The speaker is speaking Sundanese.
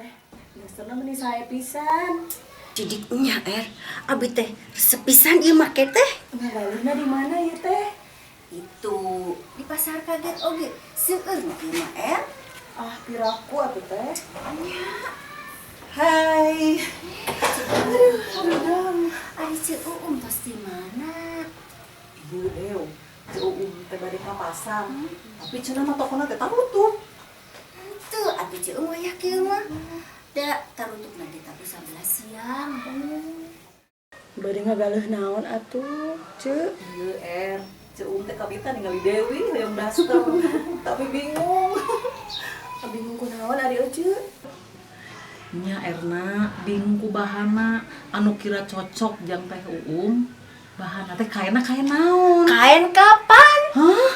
Teh, dasterna meni sae pisan. Cidik nya, Er, abi teh resep pisan ieu make teh. Ngagaleuhna di mana ya, Teh? Itu di pasar kaget oge seueur nu kieu mah, Er. Ah, piraku atuh, Teh. Nya. Hai. Aduh, aduh. Ari Ceu Uum tos di mana? Ieu Dew, Ceu Uum teh bade ka pasar. Tapi cenah mah tokona teh tarutup. Henteu atuh, Ceu Uum, wayah kieu mah. Da tarutup nanti tapi 11 siang. Bade ngagaleuh naon atuh, Ceu? Ieu, Er, Ceu Uum teh kabita ningali Dewi hoyong daster. Tapi bingung. Bingung kunaon ari Ece? Nya, Erna, bingung ku bahana anu kira cocok jang Teh Uum. Bahana teh kaena kain naon? Kain kapan? Hah?